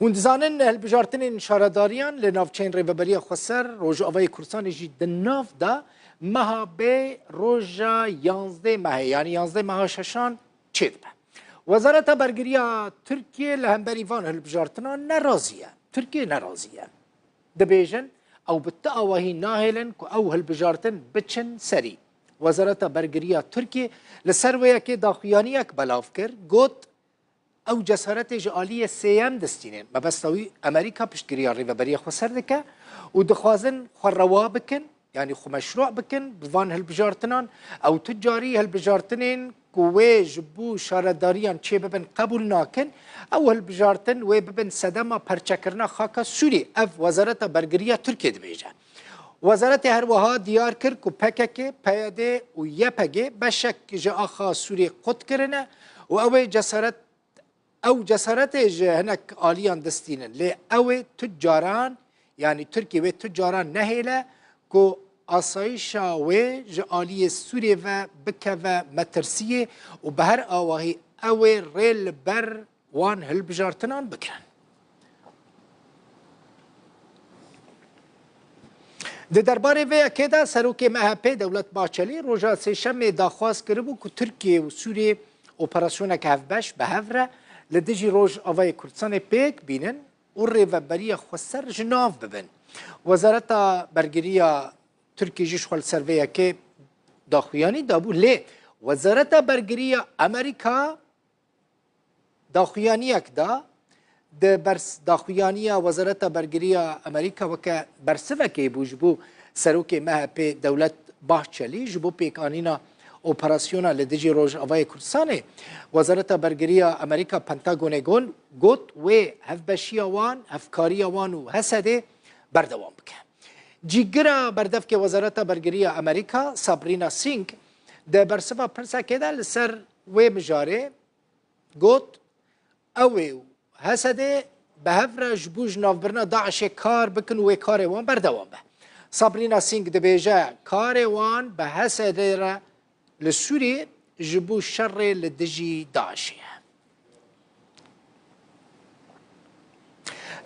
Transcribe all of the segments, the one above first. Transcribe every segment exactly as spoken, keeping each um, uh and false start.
Hûn dizanin, hilbijartinên şaredariyan li navçeyên Rêveberiya Xweser, Rojavayê Kurdistanê jî di nav de meha bê roja yanzdeh mehê, yanî yanzdeh meha şeşan çêdibe. Wezareta Bergiriya Tirkiye li hemberî van hilbijartinan nerazî ye. Tirkiye nerazî ye. Dibêjin, ew bi ti awahî nahêlin ku ew hilbijartin biçin serî. Wezareta Bergiriya Tirkiye li ser wê yekê daxuyaniyek belav kir, got, ew cesaretê ji aliyê sêyem distînin. Mebesta wî Amerîka piştgiriya Rêveberiya Xweser dike û dixwazin xwe rewa bikin, yanî xwe meşrû bikin bi van hilbijartinan. Ew tu carî hilbijartinên ku wê ji bo şaredariyan çêbibin qebûl nakin. Ew hilbijartin wê bibin sedema perçekirina xaka Sûrî. Ev Wezareta Bergiriya Tirkiye dibêje. Wezaretê her wiha diyar kir ku P K K, P Y D û Y P G beşek ji axa Sûriyê qut kirine û ew ê cesaret, ew cesaretê ji hinek aliyan distînin. Lê ew ê tu caran, yanî Tirkiye wê tu caran nehêle ku asayişa wê ji aliyê Sûriyê ve bikeve metirsiyê û bi her awahî ew ê rê li ber wan hilbijartinan bigirin. Di derbarê vê yekê de Serokê M H P Dewlet Bahçelî roja Sêşemê daxwaz kiribû ku Tirkiye û Sûriyê operasyoneke hevbeş bi hev re li dijî Rojavayê Kurdistanê pêk bînin û Rêveberiya Xweser ji nav bibin. Wezareta Bergiriya Tirkiye jî ji xwe li ser vê yekê daxuyanî dabû, lê Wezareta Bergiriya Amerîka daxuyaniyek da. Di bers daxuyaniya Wezareta Bergiriya Amerîka weke bersivekê bû ji bo Serokê M H P Dewlet Bahçelî ji bo pêkanîna operasyona li dijî Rojavayê Kurdistanê. Wezareta Bergiriya Amerîka Pentagonê gon-, got, wê hevbeşiya wan, hevkariya wan û Hesedê berdewam bike. Cîgira berdevkê Wezareta Bergiriya Amerîka Sabrina Singh di bersiva pirsekê de li ser wê mijarê got, ew ê û Hesedê bi hev re ji bo ji navbirina DAIŞê kar bikin û wê karê wan berdewam be. Sabrina Singh dibêje, karê wan bi Hesedê re li Sûriyê ji bo şerê li dijî DAIŞê ye.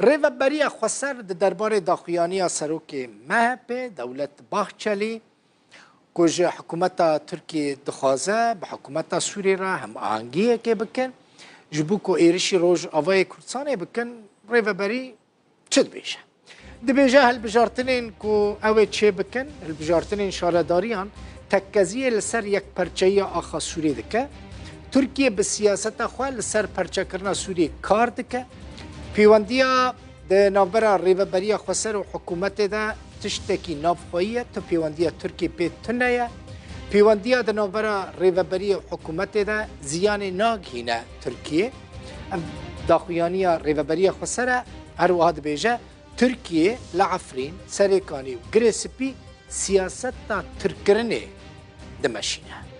Rêveberiya Xweser di derbarê daxuyaniya Serokê M H P Dewlet Bahçelî ku ji hikûmeta Tirkiyê dixwaze bi hikûmeta Sûriyê re hemahengiyekê bikin, ji bo ku êrişî Rojavayê Kurdistanê bikin, rêveberî çi dibêje? Dibêje hilbijartinên ku ew ê çê bikin, hilbijartinên şaredariyan tekkeziyê li ser yekperçeyiya axa Sûriyê dike. Tirkiye bi siyaseta xwe li ser perçekirina Sûriyê kar dike. Pêwendiya di navbera Rêveberiya Xweser û hikûmetê de tiştekî navxweyî ye, tu pêwendiya Tirkiyê pê tune ye. Pêwendiya di navbera Rêveberiyê û hikûmetê de ziyanê nagihîne Tirkiyê. Ev daxuyaniya Rêveberiya Xweser e, her wiha dibêje, Tirkiye li Efrîn, Serêkanî û Girê Spî siyaseta tirkirinê dimeşîne.